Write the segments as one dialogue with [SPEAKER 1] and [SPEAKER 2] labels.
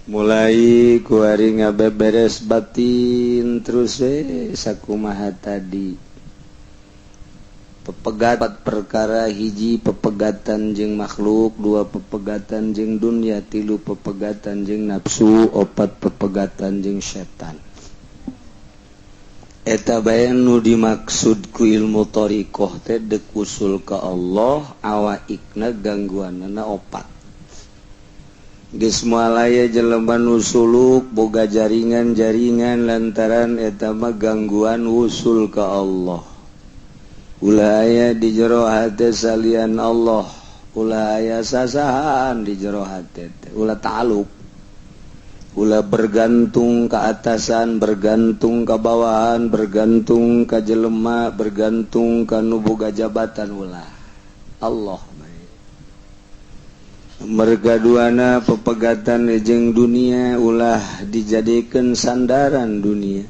[SPEAKER 1] Mulai kuari ngabeberes batin terus we sakumaha tadi. Pepegat perkara: hiji, pepegatan jeung makhluk; dua, pepegatan jeung dunia; tilu, pepegatan jeung nafsu; opat, pepegatan jeung setan. Eta bae nu dimaksud ku ilmu thoriqoh teh, dek usul ka Allah. Awaikna gangguanana opat. Geus moal aya jelema nu suluk boga jaringan-jaringan, lantaran eta mah gangguan usul ka Allah. Ulah aya di jero hate salian Allah, ulah aya sasahan di jero hate, ulah ta'alluq, ulah bergantung ke atasan, bergantung ke bawahan, bergantung ke jelema, bergantung ke nu boga jabatan, ulah. Allah. Merga duana, pepegatan jeung dunia, ulah dijadikan sandaran dunia.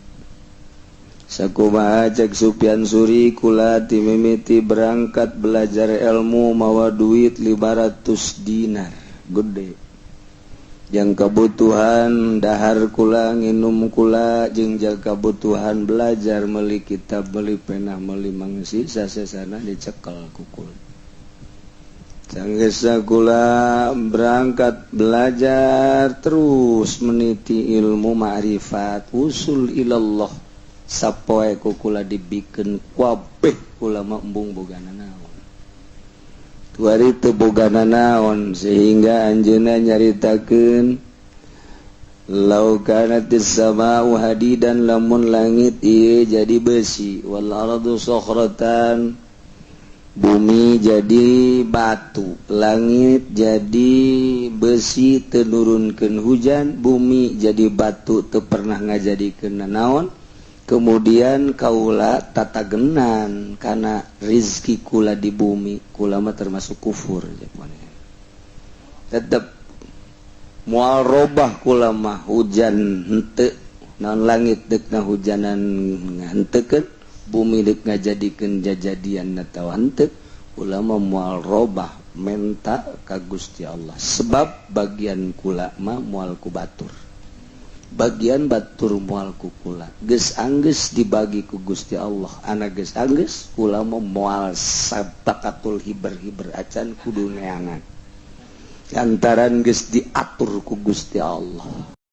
[SPEAKER 1] Sakumaha cek Sufyan Tsuri, kula timimiti berangkat belajar ilmu mawa duit 500 dinar, gede, yang kebutuhan dahar kula, nginum kula, jeung jaga kebutuhan belajar, beli kitab, beli pena, beli mangsi, sasesana dicekel ku kula. Sanggeusna kula berangkat belajar terus meniti ilmu ma'rifat usul ilallah, sapoe ku kula dibikeun kabeh, kula mah embung boga naon. Tuari teu boga naon, sehingga anjeunna nyaritakeun, lau kanatis sama'u hadidan, lamun langit ieu jadi besi, wal ardu sokhratan, bumi jadi batu, langit jadi besi teu nurunkeun hujan, bumi jadi batu teu pernah ngajadikeun naon, kemudian kaula tatagenan karena rizki kula di bumi, kula mah termasuk kufur. Tetep moal robah kula mah, hujan henteu naon, langit dek na hujanan henteu, bumi dek ngajadikeun jajadian atawa henteu, kula mah moal robah menta ka Gusti Allah, sebab bagian kula mah moal ku batur, bagian batur moal ku kula, geus anggeus dibagi ku Gusti Allah. Anak geus anggeus, kula mah moal sabakatul hiber-hiber acan, kudu neangan lantaran geus diatur ku Gusti Allah.